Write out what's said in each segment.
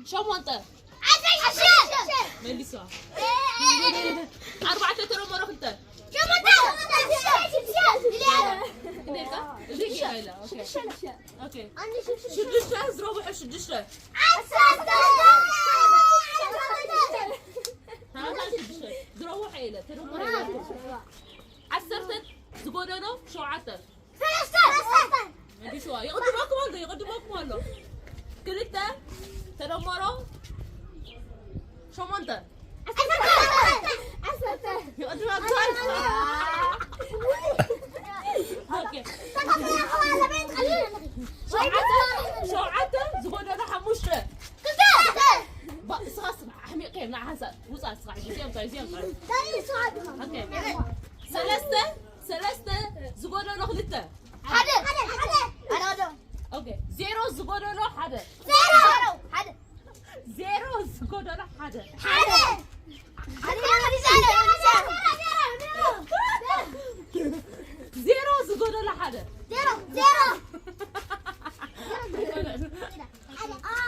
ሸሞንተ። መሊስዋ። ኣርባዕተ ተደመሮ ክልተ። ክንደይ ኢልካ? እዚ ኢላ ኢላ። ኦኬ። ኦኬ። ሽዱሽተ ዝረብሑ ሽዱሽተ። ታራ ሽዱሽተ ዝረብሑ ኢለ ተደመሮ ኢለ። ዓሰርተ ዝጎደሎ ሸውዓተ። መሊስዋ። ይቕድመኩም ኣሎ፣ ይቕድመኩም ኣሎ። ክልተ ተደመሮ ሸሞንተ። ይቕድመኩም ኣሎ። ኦኬ። ሸውዓተ፣ ሸውዓተ ዝጎደሎ ሓሙሽተ። ባ-፣ እስኻ ስማ፣ ኣሕሚቕካ እዮም፣ ንዓ ሓንሳእ ውፃእ እስኻ፣ ሕጂ እዚኦም እንታይ፣ እዚኦም እንታይ? ኦኬ። ሰለስተ፣ ሰለስተ ዝጎደሎ ክልተ። ሓደ። ሓደ። ሓደ። ሓደ። ኦኬ። ዜሮ ዝጎደሎ ሓደ። ዜሮ። ሓደ። ዜሮ ዝጎደሎ ሓደ። ሓደ። ዜሮ ዝጎደሎ ሓደ። ዜሮ። ዜሮ።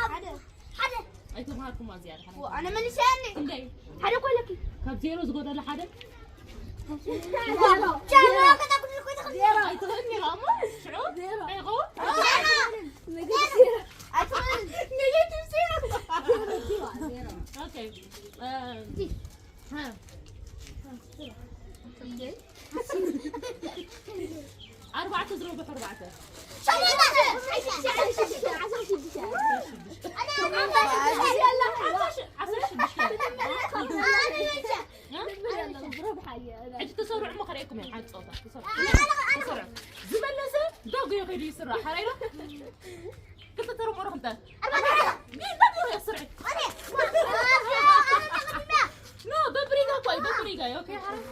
ሓደ። ሓደ። ኣይተምሃርኩማ ዝያዳ ሓደ። ኣነ መሊሰ ያኔ። ክንደይ? ሓደ እኮ ኣለኪ። ካብ ዜሮ ዝጎደለ ሓደ? ጀምሮ ከተኩል እኮ ይትኽእል። ዜሮ። ኣይትኽእልን ኢላ እሞ ሽዑ ዜሮ። ኣይኸውን? ዜሮ። ኔጌቲቭ ዜሮ። ኔጌቲቭ ዜሮ። ኦኬ። እ፣ ሀ። ኣርባዕተ ዝረብሑ ኣርባዕተ። ዓሰርተ ሽዱሽተ። ሕጂ ተሰርዑ እሞ ከርእየኩም እየ፣ ሓንቲ ጸወታ። ተሰርዑ። ተሰርዑ። ዝመለሰ ዳጎ እዩ ከይዱ ይስራሕ። ሓራይ ዶ? ክልተ ተረሞሮ ክልተ። ኣርባዕተ። ቢል ዳጎ እዩ ስርዒ። ኖ፣ በብሪጋ እኮ እዩ፣ በብሪጋ እዩ። ኦኬ፣ ሓራይ።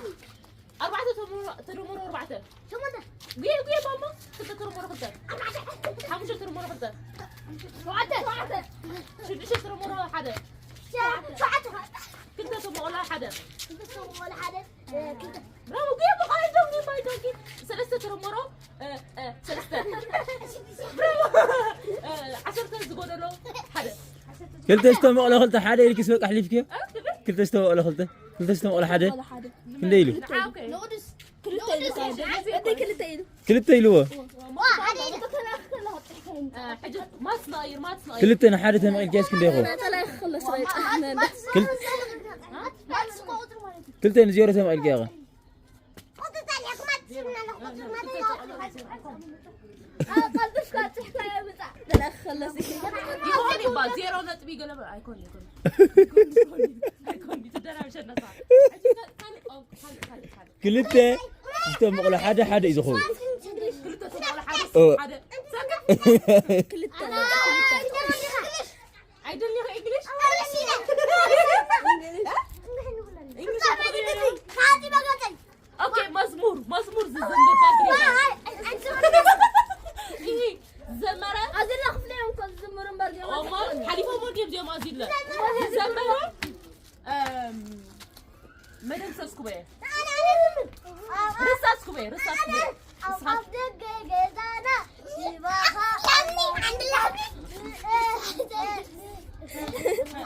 ኣርባዕተ ተደምሮ፣ ተደምሮ ኣርባዕተ። ሸሞንተ። ጉየ፣ ጉየ፣ ማማ። ክልተ ተደምሮ ክልተ። ኣርባዕተ። ሓሙሽተ ተደምሮ ክልተ። ሸውዓተ። ሸውዓተ። ሽዱሽተ ተደምሮ ሓደ። ሸ-፣ ሸውዓተ። ክልተ ተደምሮ ሓደ። ክልተ ተደምሮ ሓደ። እ፣ ክልተ። ብራቮ፣ ጉየ፣ ብኻልእ ዶንጊ፣ ማይ ዶንጊ። ሰለስተ ተደምሮ፣ እ፣ እ፣ ሰለስተ። ብራቮ። እ፣ ዓሰርተ ዝጎደሎ ሓደ። ክልተ ዝተመቕሎ ክልተ ሓደ ኢልኪስ በቃ ኣሕሊፍክዮ? እ፣ ትብል? ክልተ ዝተመቕሎ ክልተ። ክልተ ዝተመቕሎ ሓደ። ሓደ። ክንደይ ኢሉ? ንዓ፣ ኦኬ። ንቕዱስ ክልተ ኢሉ። ንቕዱስ ክልተ ኢሉ። ክልተ ኢልዎ። ዋ፣ ሓደ ኢሉ። እ፣ ሕጂ ማትስ ንቐይር፣ ማትስ ንቐይር። ክልተ ንሓደ ተመቒልክያስ ክንደይ ይኸውን? ክል-፣ ክልተ ንዜሮ ተመቒልክያ ኸ? ይኸውን ይባ፣ ዜሮ ነጥቢ ገለ በ-፣ ኣይኮን፣ ኣይኮን። ኣይኮን፣ ኣይኮን፣ ኣይኮን፣ ትደራብሸና እሷ። ካልእ፣ ካልእ፣ ካልእ፣ ካልእ። ክልተ ዝተመቕሎ ሓደ፣ ሓደ እዩ ዝኸውን። ክልተ ዝተመቕሎ ሓደ፣ ኦ። ሓደ። ሰከፍ። ክልተ። ኣይደልኒ ኢንግሊሽ? ኢንግሊሽ። ኦኬ፣ መዝሙር፣ መዝሙር ዝዘምር ባንድ ሪጋ። እሂ፣ ዘመረ። ኣዝና ክፍለ እዮም እኮ ዝዝምሩ እምበር ዜማ ኦሞ፣ ሓሊፎም ወዲኦም እዚኦም ኣዚለ። ዘመረ፣ እም፣ መደምሰስኩ በየ። ርሳስኩ በየ፣ ርሳስኩ በየ። ኣብ ደገ ገዛና ሽባኻ ኣላትና።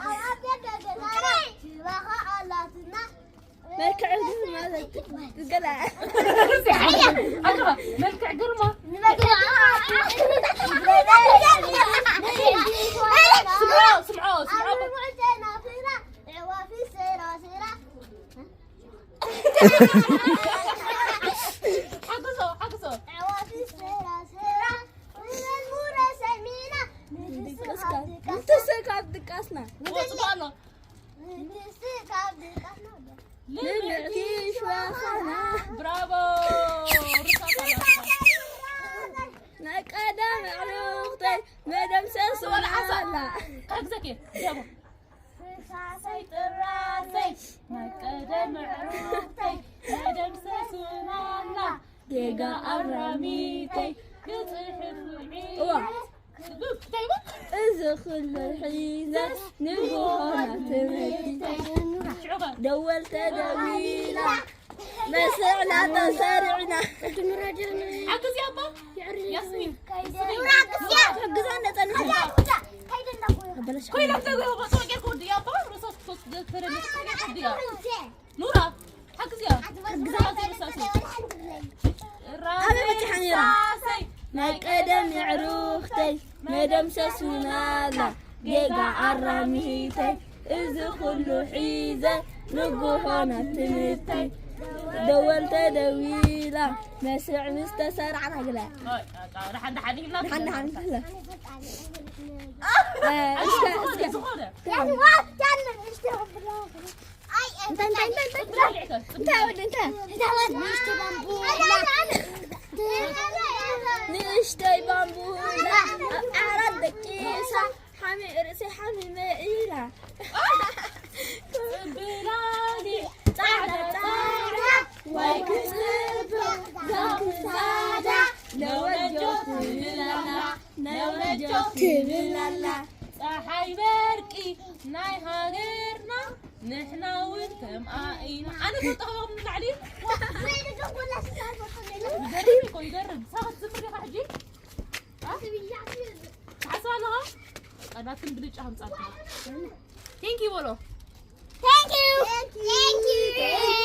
ኣብ ደገ ገዛና ሽባኻ ኣላትና። መልክዕ ግርማ ማለት ገለ። ኣጆኻ፣ መልክዕ ግርማ። ስምዖ፣ ስምዖ፣ ስምዖ። ሓግዞ፣ ሓግዞ። ንትስእ ካብ ድቃስና። ወጽኡ ኣሎ። ንትስእ ካብ ድቃስና። ንልዕቲ ሽዋኻና። ብራቮ! ርሳት ኣላ። ናይ ቀደም ኣዕሩኽተይ መደምሰስ ወላ ሓንሳእ። ኣላ። ካብ ግዜ ከ? ደሞ። ርሳሰይ ጥራሰይ ናይ ቀደም ኣዕሩኽተይ መደምሰስ ወላ ኣላ። ጌጋ ኣራሚተይ ክጽሕፍ ውዒለ። እዋ። እዚ ኩሉ ሒዘ ንግሆና ትምህርቲ። ሽዑ ከ? ደወል ተደዊላ። መስዕላ ተሰሪዕና። ሓግዚ ኣባ። ያስሚን። ሕግዛ ነጸንሕ። ኮይና ትነግሮ፣ ቆጽሮ ጌርኩ ወዲያ፣ እባ ርእሳ ክትወስድ ተረድእ፣ ቆጽሮ ጌርኩ ወዲያ። ኑራ፣ ሓግዝያ። ሓግዝያ። ኣበይ በጺሓ ነይራ? ርሳሰይ፣ ናይ ቀደም የዕሩኽተይ፣ መደምሰሱና ኣላ፣ ጌጋ ኣራሚተይ፣ እዚ ኩሉ ሒዘ፣ ንጉሆ ናብ ትምህርተይ። ደወል ተደዊላ፣ መስርዕ ምስ ተሰርዓና ግላ። ኦይ፣ ኣታ፣ ደሓን ደሓን ኢልና። ደሓን ደሓን ኢልና። እ፣ እስከ፣ እስከ። ዝኾነ። እንታይ፣ እንታይ፣ እንታይ፣ እንታይ? እንታይ ወዲ፣ እንታይ? ንእሽተይ ባምቡላ ኣብ ዓራት ደቂሳ፣ ሓሚ-፣ ርእሰይ ሓሚመ ኢላ። ጽብላሊ ጻዕዳ ጻዕዳ ወይ ክጽብቕ ዛክሳዳ ነወጆ ትብል ኣላ፣ ነወጆ ትብል ኣላ። ጸሓይ በርቂ ናይ ሃገርና ንሕና እውን ከምኣ ኢና። ኣነ ተጠቕሞም ንላዕሊ። ይገርም እኮ፣ ይገርም። ሳባት ዝምር ኢኻ ሕጂ? አ? ትሓስባ ኣለኻ? ቀዳትን ብልጫ ከምጻልካ። ቴንክ ዩ በሎ። ቴንክ ዩ። ቴንክ ዩ።